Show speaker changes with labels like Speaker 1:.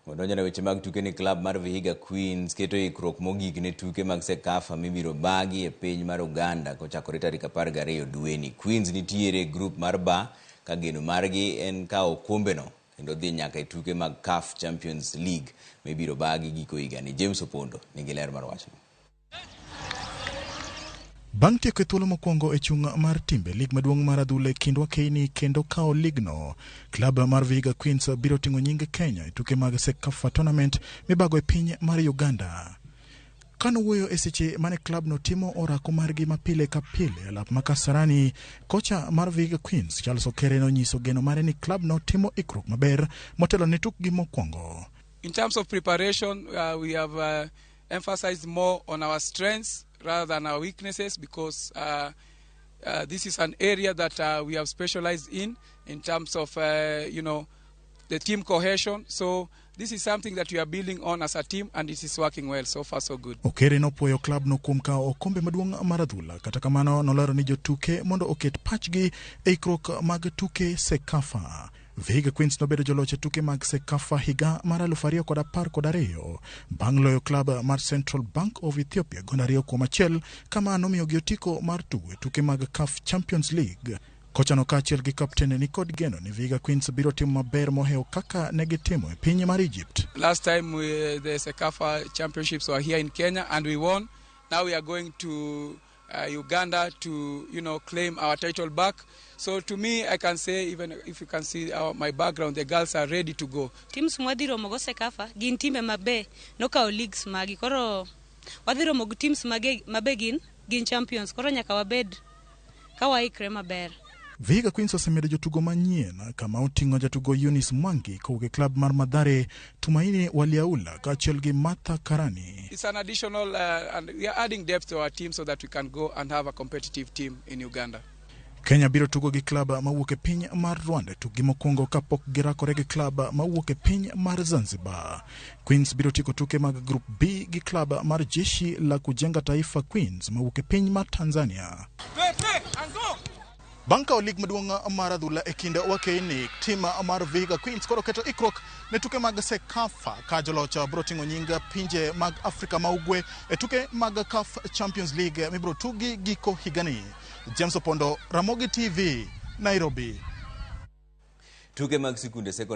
Speaker 1: Odonjo ne weche mag tuke ni klab mar Vihiga Queens keto ikruok mogik ne tuke mag CECAFA mibiro bagi e piny mar Uganda kochakore tarik 12 dweni. Queens nitiere e grup mar B ka geno margi en kawo okombeno kendo dhi nyaka e tuke mag CAF Champions League mibiro bagi giko higani. James Opondo nigi ler mar wachno.
Speaker 2: Bang' tieko e thuolo mokwongo e chung' mar timbe lig maduong' mar adhula e kind wakeini kendo kawo ligno, klab mar Vihiga Queens biro ting'o nying Kenya e tuke mag CECAFA tournament mibago e piny mar Uganda. Kanowuoyo e seche mane klabno timo orako margi mapile ka pile e lap ma Kasarani, kocha mar Vihiga Queens Charles Okere nonyiso geno mare ni klabno timo ikruok maber motelo ne tukgi mokwongo.
Speaker 3: In terms of preparation, we have emphasized more on our strengths rather than our weaknesses because this is an area that we have specialized in terms of the team cohesion. So this is something that we are building on as a team and it is working well. So far, so good.
Speaker 2: Okere nopuoyo klabno kuom kawo okombe maduong' mar adhula. Kata kamano nolero ni jotuke mondo oket pachgi e ikruok mag tuke CECAFA. Vihiga Queens nobedo joloch e tuke mag CECAFA higa mar 2012 bang' loyo klab mar Central Bank of Ethiopia gonde 2-1 kama nomiyogi otiko mar tugo e tuke mag CAF Champions League. Kochano kaachiel gi kapten nikod geno ni Vihiga Queens biro timo maber mohewo kaka ne gitimo e piny mar Egypt.
Speaker 3: Last time the CECAFA Championships were here in Kenya and we won. Now we are going to Uganda to claim our title back. So to me, I can say, even if you can see my background, the girls are ready to go.
Speaker 4: Teams mwadhi romo go CECAFA gin timbe mabe nokawo leagues magi koro wadhi romo gi teams mage mabe gin champions koro nyaka wabed ka waikre maber.
Speaker 2: Vihiga Queens osemedo jotugo manyien kama oting'o jatugo Eunice Mwangi kowuok e klab mar Mathare, Tumaini Waliaula kaachiel gi Martha Karani.
Speaker 3: It's an additional, and we are adding depth to our team so that we can go and have a competitive team in Uganda.
Speaker 2: Kenya biro tugo gi klab mawuok e piny mar Rwanda e tukgi mokwongo kapok girakore gi klab mawuok e piny mar Zanzibar. Queens biro tieko tuke mag Group B gi klab mar Jeshi la Kujenga Taifa Queens mawuok e piny mar Tanzania. Bang' kawo lig maduong' mar adhula e kind wakeini, tim mar Vihiga Queens koro keto ikruok ne tuke mag CECAFA ka joloch biro ting'o nying pinje mag Afrika ma Ugwe e tuke mag CAF Champions League mibiro tugi giko higani. James Opondo, Ramogi TV, Nairobi.
Speaker 1: Tuke mag sikunde sekondari.